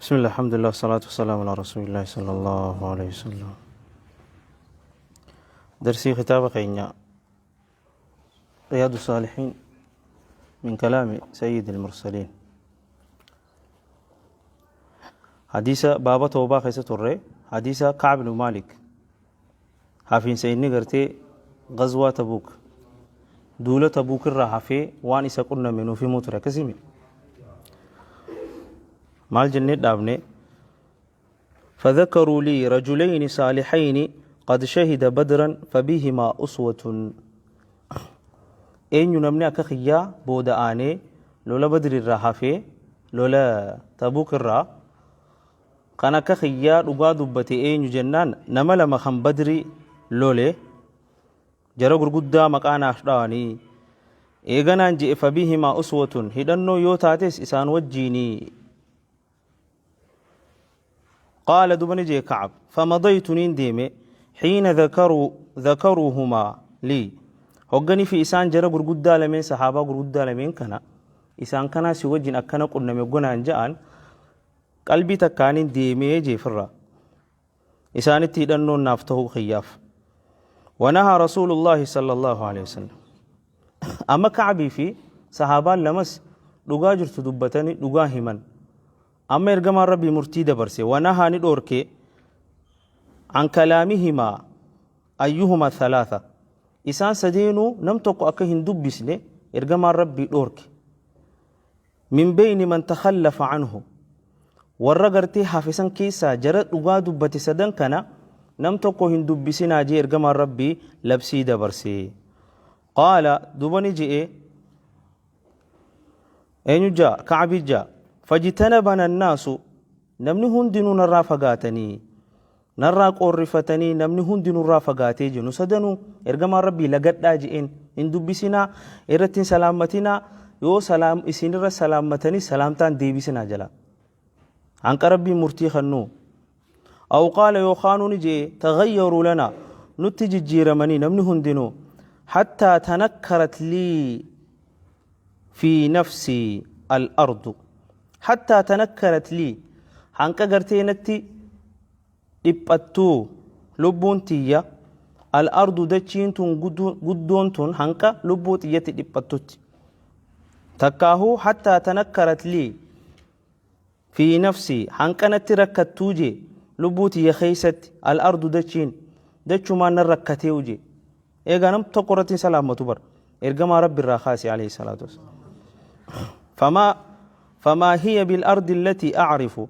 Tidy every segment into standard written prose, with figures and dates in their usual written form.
بسم الله، الحمد لله، والصلاة والسلام على رسول الله صلى الله عليه وسلم. درسي كتاب خينيا رياض الصالحين من كلام سيد المرسلين. حديث بابا توبة خيسة الري، حديث كعب بن مالك حافين سيدني قرتي غزوة تبوك، دولة تبوك الرحفي وان إسا قلنا منه في موترة كسيمي مال جنة دابني. فذكروا لي رجلين صالحين قد شهد بدرا فبهما أسوة. أين ينمني أكخيا بودا آني لولا بدر الرحفي لولا تبوك الرا كان أكخيا رقا دبتي أين جنان نمل مخم بدري لولي جرى غرغدا مكان أشراني إيغانان جئ فبهما أسوة هدنو يوتاتيس إسان وجيني. قال دبني جي كعب فمضيت نين حين ذكروهما لي هقني في إسان جرى غرغدا لمن صحابة غرغدا لمن كنا إسان كنا سوجين أكنا قلنا مغنا جان قلبي تكانين ديمي جي فرا إسان تيدنو نافته خياف. ونهى رسول الله صلى الله عليه وسلم. أما كعبي في صحابة لمس لغا جرت دبتني لغا همن أما إرجما ربي مرتي دبرسي ونهى ندورك عن كلامهما أيهما ثلاثة إسان سدينو نمتق أكهن دبسني إرجما ربي دورك من بين من تخلف عنه ورغرتي حافظا كيسا جرت لغا دبتي سدن كنا نمتق هندبسنا جي إرجما ربي لبسي دبرسي. قال دبني جي أين جاء كعبي جاء فاجتنبنا الناس نمني هندنو نرى فقاتني نرى قرفتني نمني هندنو نرى فقاتي جنو سدنو إرجما ربي لقد لاجئين هندبسنا إرتين سلامتنا يو سلام إسنر سلامتني سلامتان ديبسنا جلا عنك ربي مرتي خنو. أو قال يوخانون جي تغيروا لنا نتج جيرمني نمني هندنو حتى تنكرت لي في نفسي الأرض حتى تنكرت لي حنك قرتي نتي إبتو لبونتيا الأرض دتشين تون قدون تون حنك لبوتيا تبتوت تكاهو حتى تنكرت لي في نفسي حنك نتي ركتوجي لبوتي خيست الأرض دتشين دتشو ما نركتيوجي إيغا نم تقرتين سلامة بر إرجما رب الراخاسي عليه الصلاة والسلام. فما هي بالأرض التي أعرف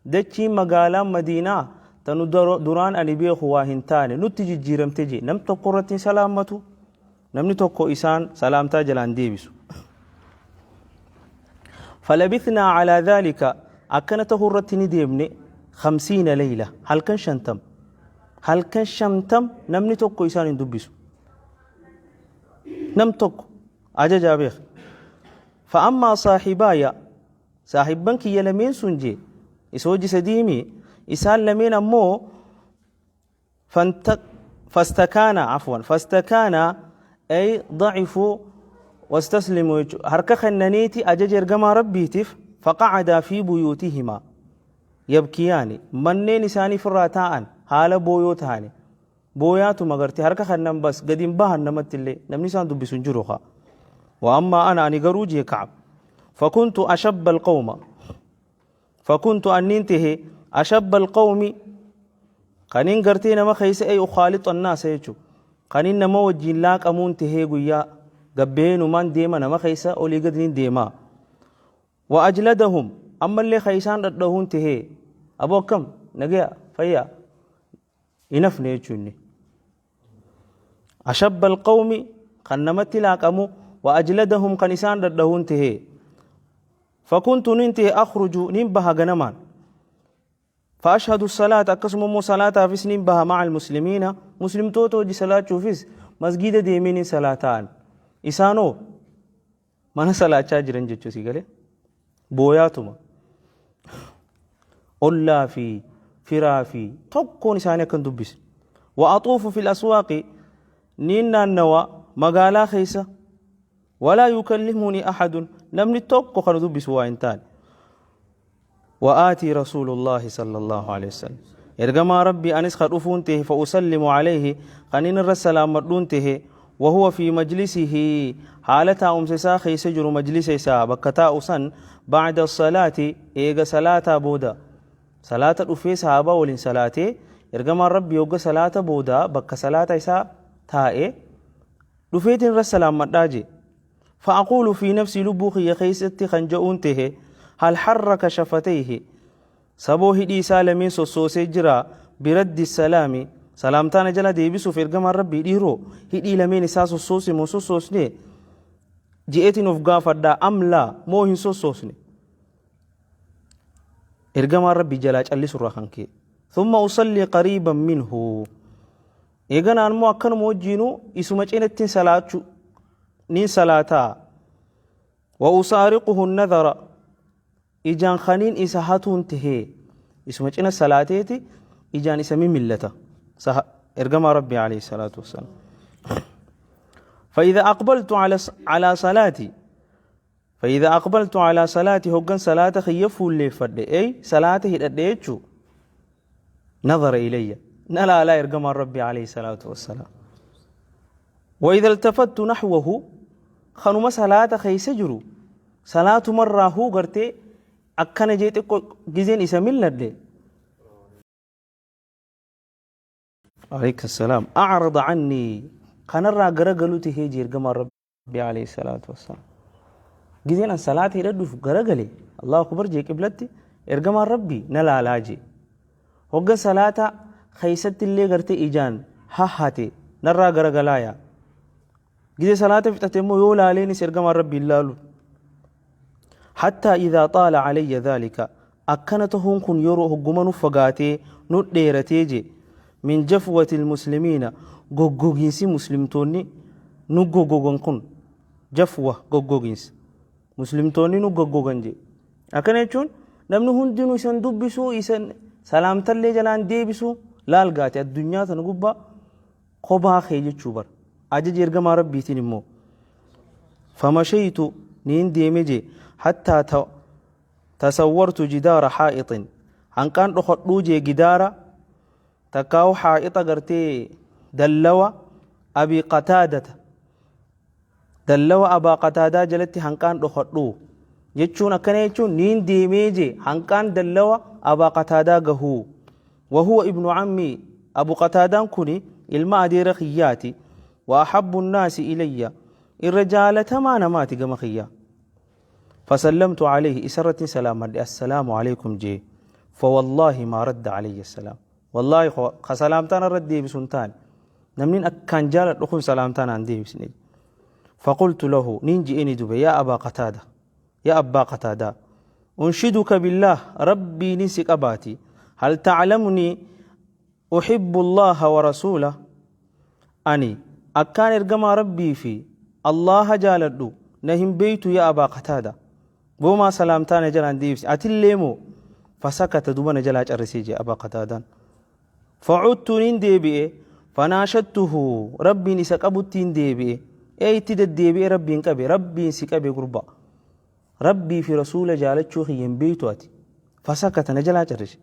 دتشي مقالا مدينة تنو دران أني بيخ واهنتاني نتجي جيرم تجي نم تقرتين سلامته نم نتوكو إسان سلامتا جلان ديبسو. فلبثنا على ذلك أكنته الرتني ديبني 50 ليلة. هل كان شنتم هل كان شمتم نم نتوكو إسان دبسو نم توكو أجا بيخ. فأما صاحبايا صاحبان كي يلمين سنجي إسوجي سديمي إسان لمين أمو فاستكانا عفوا فاستكانا أي ضعفوا واستسلموا هركا خنانيتي أجاجر جما ربي فقعدا في بيوتهما يبكياني منين إساني فراتاء حال بيوتهاني بوياتو مغرتي هركا خنان بس قديم بهن نمت اللي نمني سان دبي سنجروخا. وأما أنا أني قروجي كعب فكنت أشب القوم فكنت أن انتهي أشب القوم قنين قرتين ما خيس أي أخالط الناس يجو قنين ما وجين لاك أمون تهي قيا قبين ومان ديما نما خيس أولي قدرين ديما وأجلدهم أما اللي خيسان ردهون تهي أبو كم نجيا فيا ينفني يجوني أشب القوم قنمت لاك أمو وأجلدهم قنسان ردهون تهي فكنت ننتهي أخرج نبها غنمان فأشهد الصلاة أقسم مو صلاة في سنبها مع المسلمين مسلم توتو جي صلاة شوفيس مسجد ديمين صلاتان إسانو من صلاة شاجرن جتشو سيغالي بوياتما أولا في فرافي تقون إساني كن دبس. وأطوف في الأسواق نينا النوى مقالا خيسة ولا يكلمني أحد لم نتوقع خلو دبس وإنتان. Wa'aatii Rasuulullaahi sallallaahu aleyhi wasallam. Ergamaa Rabbii anis ka dhufuun tehe fa'usallimu aleyhi kan inni irra salaammadhuun tehe wahuwa fi majlisihi haala taa'umsa isaa keessa jiru majlisa isaa bakka taa'u san ba'da salaati eega salaataa booda salaata dhufee sahaabaa waliin salaatee ergamaan Rabbii hogga salaata booda bakka salaata isaa taa'e dhufeetiin irra salaammadhaa jee. Fa'aquulu fii nafsii lubbuu kiyya keessatti kan ja'uun tehe hal harraka shafatayhi saboo hidhii isaa lameen sossoosee jira biraddi salaami salaamtaa na jala deebisuuf ergamaan rabbii dhiiroo hidhii lameen isaa sossoose moo sossoosne je'eetiin of gaafadhaa am laa moo hin sossoosne ergamaan rabbii jalaa callisurraa kan ka'e thumma usallii qariiban minhu Eeganaan immoo akkanuma wajjiinuu isuma cinattiin salaachu niin salaataa. Wa usaariquhu nadhara ijaan kaniin isa hatuun tahee isuma cina salaateeti ijaan isa mimillata. Ergamaa Rabbii alayhi salaatu wassalaam. فإذا أقبلت على صلاتي فإذا أقبلت على صلاتي هقن صلاة خي فوليفدhe أي صلاة hidhadhe jechuu نظر إلي نلا لا إرقم ربي عليه الصلاة والسلام وإذا التفت نحوه خنما صلاة خيس جرو صلاة مرة هو قرتي أكن جيت جزين إسا ملد عليك السلام أعرض عني خنرى قرقلو تهيجي إرقم ربي عليه الصلاة والسلام جزين أن صلاة هدف قرقلي الله أكبر جي قبلتي إرقم ربي نلا لاجي Hogga salaata keeysatti illee gartee ijaan hahhate narraa garagalaaya. Gizee salaata fixate immoo yoo laaleenis ergamaan Rabbii hin laalu. Hattaa idhaa xaala alayya dhaalika akkana tahuun kun yeroo hogguma nu fagaatee nu dheeratee je min jafwatil muslimiina goggogiinsi muslimtoonni nu goggogan kun jafwa goggogiinsa Muslimtoonni nu goggogan jee. Akkana jechuun namni hundinuu isan dubbisuu isan salaamtallee jalaan deebisuu laal gaate addunyaa tana gubbaa kophaa kee jechuu bara. Ajaja ergamaa rabbiitiin immoo. Famashaytu niin deeme jee hattaa tasawwartu jidaara haa'ixin hanqaan dhokadhuu jee gidaara takkaawu haa'ixa gartee dallawa abii qataadata Dallawa Abaa Qataadaa jalatti hanqaan dhokadhu jechuun akkana jechuun niin deemee jee hanqaan dallawa Abaa Qataadaa gahuu. Wahuwa ibnu ammii Abu Qataadaan kuni ilma adeera kiyyaati. Wa ahabbu nnaasi ilayya irra jaalatamaa namaati gama kiyyaa. Fasallamtu alayhi isarrattin salaamadhe assalaamu alaykum jee. Fawallaahi maa radda alayya salaam. Wallaahi ka salaamtaan irra deebisu hin taane. Namnin akkaan jaaladhu kun salaamtaa naan deebisne. Faqultu lahu nin je'eni dube yaa abaa qataada yaa abbaa qataadaa unshiduka billaah rabbiinin si qabaati hal ta'lamni uhibbu allaha wa rasuula ani akkaan ergamaa rabbii fi allaha jaaladhu na hin beeytu yaa abaa qataada boomaa salaamtaa na jalaan deebisne atillee moo fasakata duba na jalaa carrisee jee abaa qataadaan Fa'udtu nin deebi'e fanaashattuhu Rabbiin isa qabuttiin deebi'e ee itti deddeebi'e Rabbiin qabe Rabbiin si qabe gurbaa Rabbii fi Rasuula jaalachuu kiyya hin beektu ati fasakata na jalaa carrise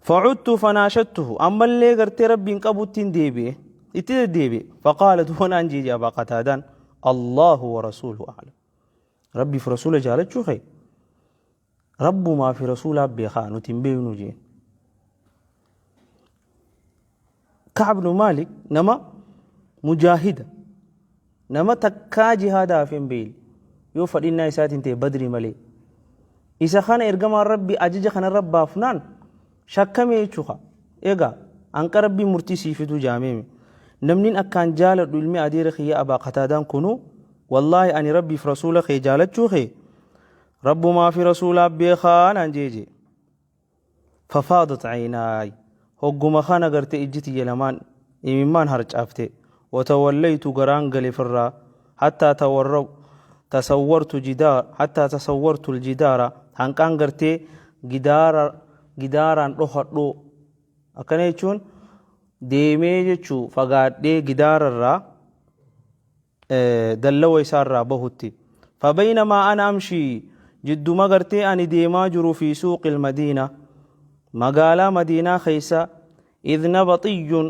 Fa'udtu fanaashattuhu ammallee gartee Rabbiin qabuttiin deebi'e itti deddeebi'e faqaala duba naan jeeje Abaa Qataadaan Allahu wa Rasuuluhu a'lam Rabbii fi Rasuula jaalachuu kee Rabbumaa fi Rasuulaa beekaa nuti hin beeknu jeen. Ka'ab ibn Maalik nama mujaahida nama takkaa jihaadaaf hin beekne yoo fadhinnaa isaatiin ta'e badrii malee. Isa kana ergamaan Rabbii ajaja kanarra baafnaan shakkamee jechuudha. Egaa hanqa Rabbiin murtii sii fiduu jaameemi. Namnin akkaan jaaladhu ilmi adeera kiyya Abaa Qataadaan kunuu wallaahi ani Rabbiif Rasuula kee jaalachuu kee Rabbumaa fi Rasuulaa beekaa naan jee jee. Fafaadat caynaay hogguma kana garte ijji tiyya lamaan imimmaan harcaafte watawallaytu garaan gale firraa hattaa tawarra tasawwartu jidaar hattaa tasawwartu aljidaara hanqaan gartee gidaara gidaaraan dhohadhu akkana jechuun deemee jechuu fagaadhee gidaararraa dallawa isaa irraa bahutti. Fabaynamaa ana amshii jidduma gartee ani deemaa jiru fi suuqil madiina magaalaa madiinaa keessa idh nabaxiyyun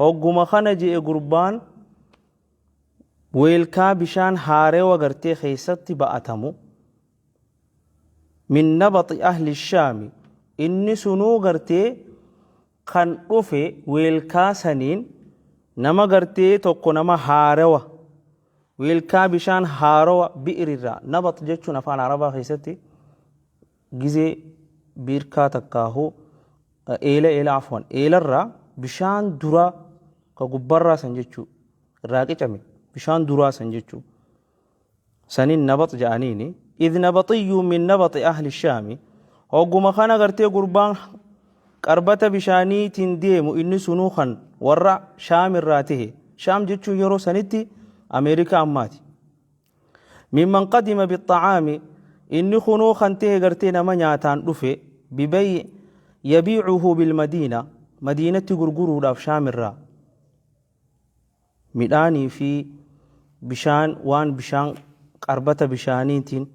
hogguma kana je'e gurbaan weelkaa bishaan haarewa gartee keessatti ba'atamu min nabaxi ahli shaami inni sunuu gartee kan dhufe weelkaa saniin nama gartee tokko nama haarewa weelkaa bishaan haarowa bi'irirraa nabax jechuun afaan arabaa keessatti gizee biirkaa takkaahu eela eela afwan eelarraa bishaan duraa ka gubbarraa san jechuu irraa qicame bishaan duraa san jechuu saniin nabax ja'aniini idh nabaxiyyuu min nabaxi ahli shaami hogguma kana gartee gurbaan qarbata bishaaniitiin deemu inni sunuu kan warra shaam irraa tahe shaam jechuun yeroo sanitti ameerikaa ammaati mimman qadima bixacaami inni kunuu kan tahe gartee nama nyaataan dhufe bibay yabiicuhu bilmadiina madiinatti gurguruudhaaf shaam irraa midhaanii fi bishaan waan bishaan qarbata bishaaniitiin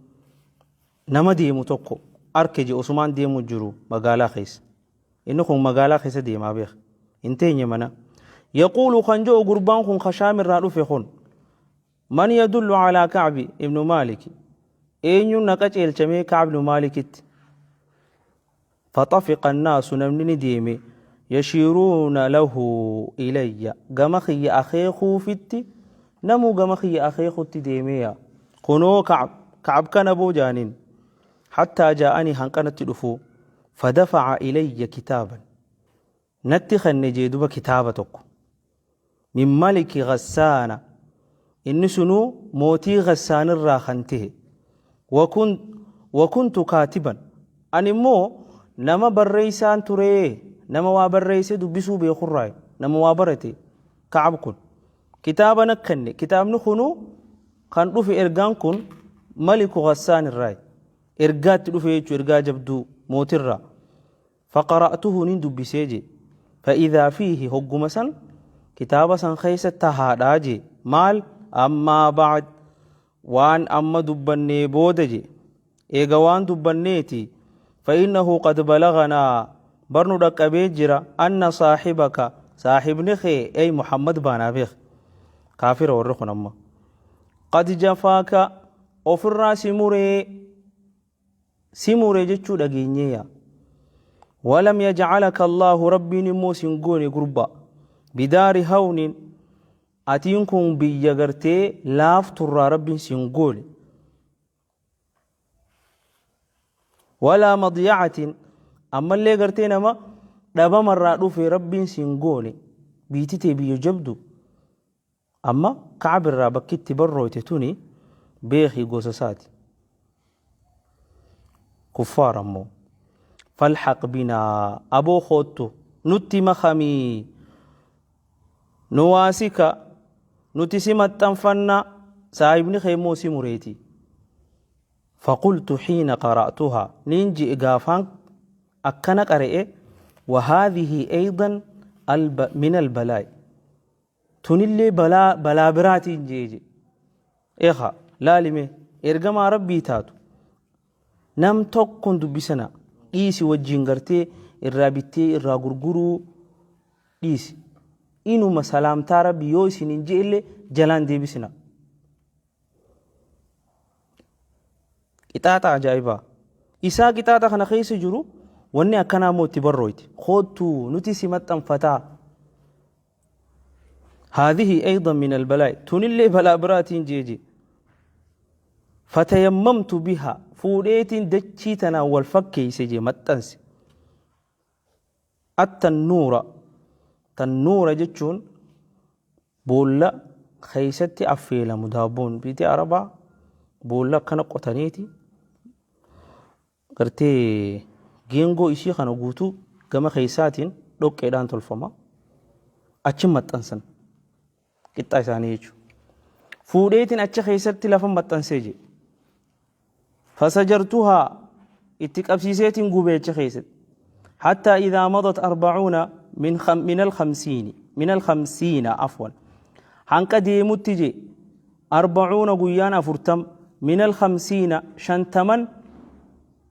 nama deemu tokko arke je osumaan deemu jiru magaalaa keessa. Inni kun magaalaa keessa deemaa beeka. Hin teenye mana. Yaquulu kan jedhu gurbaan kun ka Shaam irraa dhufe kun man yadullu alaa Kacbi ibnu Maaliki eenyuun na qaceelchamee Kacb ibnu Maalikitti Faxafiqa annaasu namni ni deeme yashiiruuna lahu ilayya gama kiyya akeekuufitti namuu gama kiyya akeekutti deemeeya kunoo kacb kacb kana boo jaaniin hattaa jaa'anii hanqanatti dhufuu fadafaca ilayya kitaaban natti kenne jee duba kitaaba tokko min maliki Ghassaana inni sunuu mootii Ghassaanirraa kan tahe wakuntu kaatiban ani immoo nama barreessaan turee nama waa barreessee dubbisuu beekurraa nama waa barate Kacab kun kitaaba na kenne kitaabni kunuu kan dhufe ergaan kun maliku Ghassaan irraa ergaatti dhufe jechuu ergaa jabduu mootirraa Faqara'tuhu nin dubbisee jee. Fa'idhaa fiihi hogguma san kitaaba san keessa tahaadhaa jee. Maal? Ammaa ba'd waan amma dubbannee booda jee. Eega waan dubbanneeti fa'innahu qad balaganaa bar nu dhaqqabee jira anna saaxibaka saaxibni kee ey Muhammad baanaa beek. Kaafira warri kun amma. Qad jafaaka ofirraa si muree si mure jechuu dhageenyeeya. Walam yajcalaka Allaahu Rabbiin immoo sin goone gurba bidaari hawnin atiin kun biyya gartee laafturraa Rabbiin sin goone. Walaa madyacatin ammallee gartee nama dhabamarraa dhufe Rabbiin sin goone biiti tee biyya jabdu Amma Ka'ab irraa bakki itti barrooyte tuni beekhi gosa isaati. Kuffaar ammoo. Falhaq binaa aboo koottu nutti makamii nuwaasika nuti si maxxanfanna saahibni kee immoo si mureeti. Faqultu xiina qara'tuhaa niin ji'e gaafaan akkana qare'e wahaadhihi aydan min albalaa'i Tunillee balaa balaa biraatiin jee je. Eekaa laali mee ergamaa rabbii taatu nam tokkon dubbisana dhiisi wajjiin gartee irraa bittee irraa gurguruu dhiisi. Inuma salaamtaa rabbii yoo isin hin je'ellee jalaan deebisina. Qixaaxa ajaa'ibaa. Isaa qixaaxa kana keessa jiru wanni akkanaa immoo itti barrooyti. Koottu nuti si maxxanfataa. Haadhihi aydan min albalaa'i. Tunillee balaa biraatiin jeeje. Fatayammamtu biha fuudheetiin dachii tanaan wal fakkeeyse jee maxxanse. Attannuura tannuura jechuun boolla keessatti affeelamu daabboon biyyi arabaa boolla akkana qotaniiti gartee geengoo isii kana guutuu gama keessaatiin dhoqqeedhaan tolfama achi maxxansan qixxaa isaanii jechuudha. Fuudheetiin achi keessatti lafa maxxansee jedhe. Fasajartuhaa itti qabsiiseetiin gubee achi keessatti. Hattaa idaa madat arbacuuna min alkhamsiini min alkhamsiina afwan. Hanqa deemutti je arbacuuna guyyaan 40 Min alkhamsiina shantaman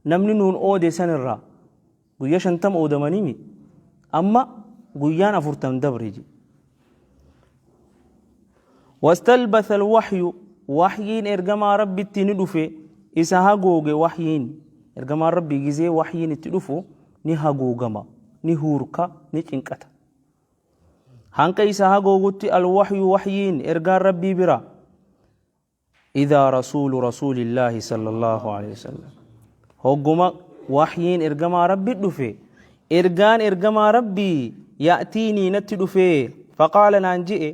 namni nuun oode sanirraa guyyaa 50 oodamaniimi amma guyyaan 40 dabre je. Wastalbatha alwaxyu waxyiin ergamaa Rabbitti ni dhufe isa hagooge. Waxyiin ergamaan Rabbii gizee waxyiin itti dhufu ni hagoogama, ni huurka, ni cinqata hanqa isa hagoogutti. Alwaxyu waxyiin ergaan Rabbii bira idaa rasuulu rasuulillaahi sallallahu alaihi wasallam hogguma waxyiin ergamaa Rabbi dhufe, ergaan ergamaa Rabbii ya'tiinii natti dhufe. Faqaala naan je'e: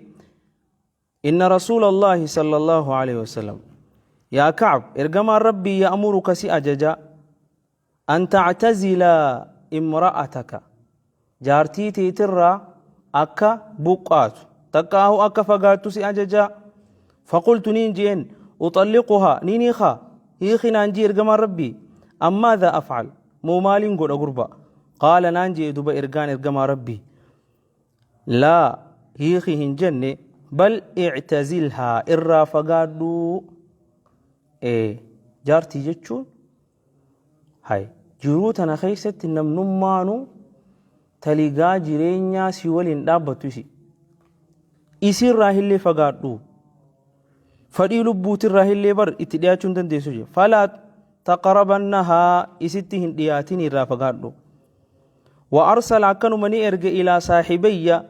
inna rasuula Allaahi sallallahu alaihi wasallam, yaa Kacb, ergamaan Rabbii ya'muruka si ajaja an tactazila imra'ataka, jaartii teetirraa akka buqqaatu takkaahu akka fagaattu si ajaja. Faqultu niin je'en: uxalliquhaa, niin hiikaa? Hiiki naan jee ergamaan Rabbii? Am maadha afcal, moo maaliin godha gurba? Qaala naan je'e duba ergaan ergamaa Rabbii: laa, hiiki hin jenne, bal ictazilhaa, irraa fagaadhu. Jaartii jechuun hay jiruu tana keessatti namnummaanu taligaa jireenyaa si waliin dhaabbattu isi isiirraa illee fagaadhu, fadhii lubbuutirraa illee bar itti dhiyaachuu hin dandeessu je. Falaa taqrabannahaa, isitti hin dhiyaatin, irraa fagaadhu. Wa arsala akkanuma ni erge ilaa saahibayya,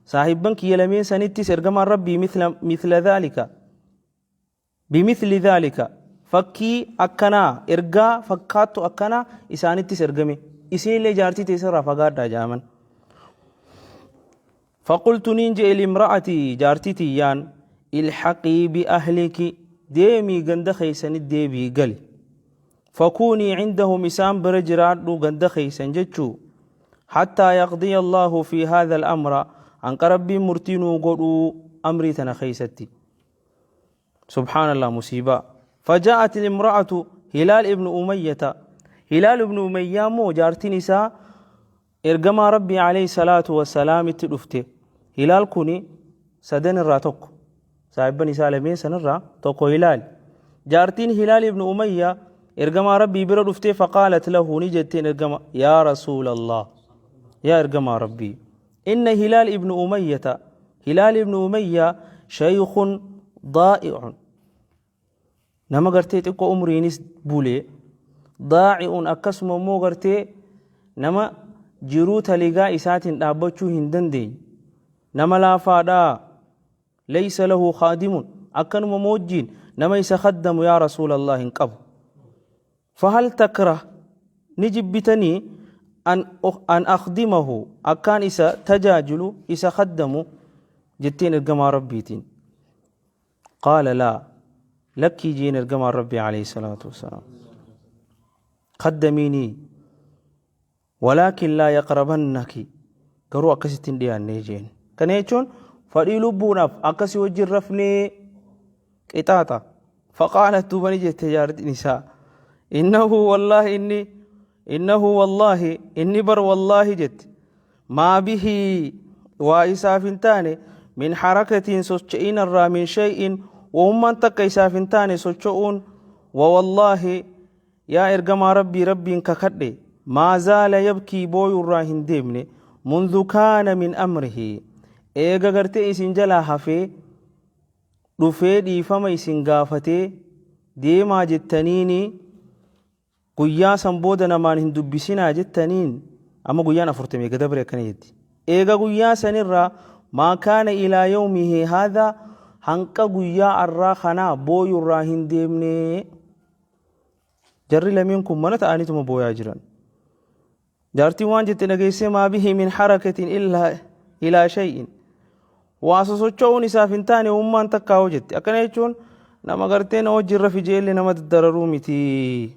saahibban kiyya lameen sanittis ergamaan Rabbii mithla dhaalika, bimithli dhaalika, fakkii akkanaa, ergaa fakkaattu akkanaa isaanittis ergame, isinillee jaartii teessarraa fagaadhaa jaaman. Faqultu niin je'e limra'atii, jaartii tiyyaan: ilhaqii biahliki, deemii ganda keeysanit deebii gali. Fakuunii cindahum, isaan bira jiraadhu, ganda keeysan jechuu, hattaa yaqdiya Allaahu fi haadha al-amra, hanqa Rabbiin murtii nuu godhuu amrii tana keeysatti. Subhaanallah, musiibaa. Fajaa'at imra'atu Hilaal ibnu Umayyata. Hilaal ibnu Umayyaa immoo jaartiin isaa ergamaa Rabbii alayhi salaatu wassalaamitti dhufte. Hilaal kuni sadan irraa tokko. Saahibban isaa lameen sanirraa tokko Hilaal. Jaartiin Hilaal ibnu Umayyaa ergamaa Rabbii bira dhuftee faqaalat lahu ni jetteen ergama: yaa Rasuulallah, yaa ergamaa Rabbii, inna Hilaal ibnu Umayyata, Hilaal ibnu Umayyaa, shaykhun daa'i'un, nama gartee xiqqoo umriinis bulee, daa'i'un akkasuma immoo gartee nama jiruu taligaa isaatiin dhaabbachuu hin dandeenye, nama laafaadhaa, laysa lahu khaadimun, akkanuma moojjiin nama isa khaddamu yaa Rasuulallah hin qabu. Fahal takrah, ni jibbitanii, an akhdimahu, akkaan isa tajaajilu, isa khaddamu jetteen ergamaa Rabbiitiin. Qaala laa, lakkii jeen ergamaan Rabbii alayhi salaatu wassalaam. Khaddamiinii walaakin laa yaqrabannaki, garuu akkasitti hin dhiyaannee jeen. Kana jechuun fadhii lubbuudhaaf akkasii wajjin rafnee qixaaxa. Faqaalat duuba ni jette jaartiin isaa: innahu wallaahi inni, innahu wallaahi inni bar wallaahi jette, maa bihii waa isaaf hin taane, min harakatiin socho'inarraa, min shay'in wahummaan takka isaaf hin taane socho'uun. Wa wallaahi yaa ergamaa Rabbii, Rabbiin kakadhe, maa zaala yabkii booyurraa hin deemne, mundu kaana min amrihi, eega gartee isin jalaa hafee dhufee dhiifama isin gaafatee deemaa jettaniini, guyyaa san booda namaan hin dubbisinaa jettaniin, amma guyyaan 40 eega dabre akkana jetti. Eega guyyaa sanirraa maa kaana ilaa yawmihi haadhaa, hanqa guyyaa arraa kanaa booyurraa hin deemne. Jarri lameen kun mana ta'aniituma booyaa jiran. Jaartiin waan jette dhageessee: maa bihi min harakatin illaa ilaa shay'in. Waa sosocho'uun isaaf hin taane ummaan takkaa hoo jette. Akkana jechuun nama gartee na wajjin rafi jeellee nama dararuu miti.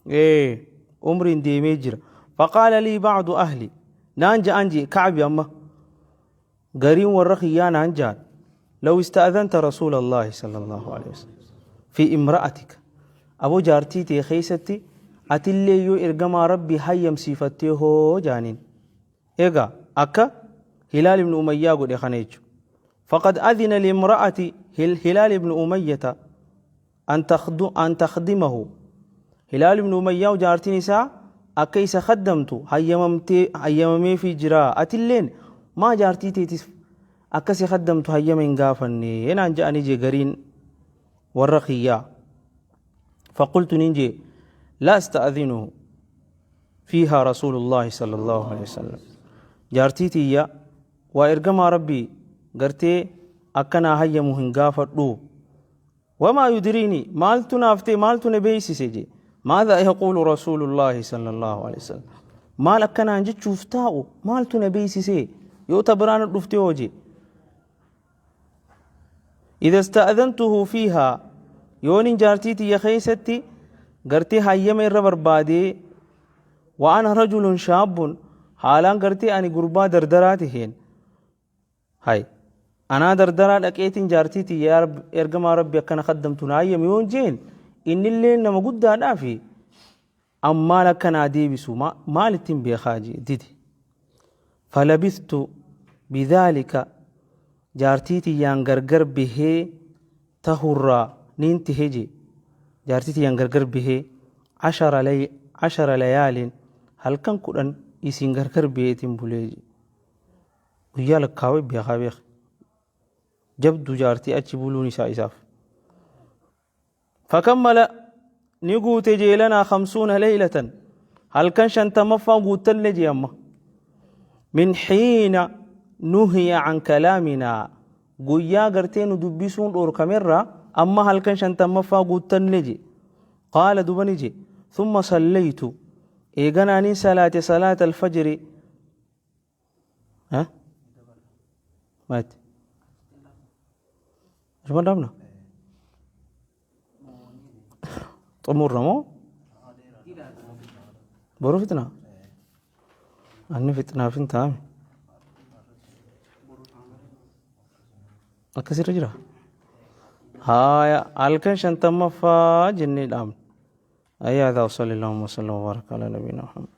Ee umriin deemee jira. Faqaala lii ba'du ahli. Naan ja'an jee Kacbi amma. Gariin warra kiyyaa naan ja'an: law ista'adhanta rasuula Allaahi sallallahu alaihi wasallam fi imra'atika, aboo jaartii tee keessatti atillee yoo ergamaa Rabbii hayyamsiifattee hoo jaaniin. Egaa akka Hilaal ibn Umayyaa godhe kana jechuudha. Faqad adhina limra'ati Hilaal ibn Umayyata. An takhdimahu. Hilaal ibn Umayyaa jaartiin isaa akka isa khaddamtu hayyamamtee hayyamameefii jira. Atilleen maa jaartii teetis akka si khaddamtu hayyama hin gaafanne naan je'anii jee gariin warra kiyyaa. Faqultu nin jee laa asta'adhinuhu fiihaa rasuulullaahi sallallahu alaihi wasallam. Jaartii tiyya waa ergamaa Rabbii gartee akka naa hayyamu hin gaafadhu. Wamaa yudiriini maaltu naaf ta'e maaltu na beeksise jee maadhaa yaquulu rasuulullaahi sallallahu alaihi wasallam maal akkanaan jechuuf taa'u maaltu na beeksise yoo ta biraan dhufte hoo jee. Idha ista'adhantuhu fiihaa yoonin jaartii tiyya keessatti gartee hayyama irra barbaadee wa ana rajulun shaabbun haalaan gartee ani gurbaa dardaraa taheen hay anaa dardaraa dhaqeetiin jaartii tiyya yaa Rabbi ergamaa Rabbi akkana kaddamtu naa hayyami yoon jeen innillee nama guddaadhaa fi an maal akka naa deebisu maal ittiin beekaa jee dide. Falabithtu bidhaalika jaartii tiyyaan gargar bahee tahurraa niin tahe jee jaartii tiyyaan gargar bahee ashara layaalin halkan 10 isiin gargar baheetiin bulee jee. Guyyaa lakkaawee beekaa beeka. Jabdu jaartii achi buluun isaa isaaf. Fakammala ni guute jeelanaa khamsuuna leeylatan halkan 50ffaa guuttalle jee amma. Min xiina nuhiya an kalaaminaa guyyaa gartee nu dubbisuun dhoorkamerraa amma halkan 50ffaa guuttalle jee. Qaala duba ni jee. Thumma sallaytu eeganaa nin salaate salaata alfajri Ha? Maati? Cuma dhaabna? Xumurra moo? Boru fixna? Anni fixnaaf hin taa'ame. Akkasirra jira? Haaya halkan 50ffaa jennee dhaabna. Ayyaa daa sallallahu alaihi wa sallam wa baraka ala nabiyina Muhammad.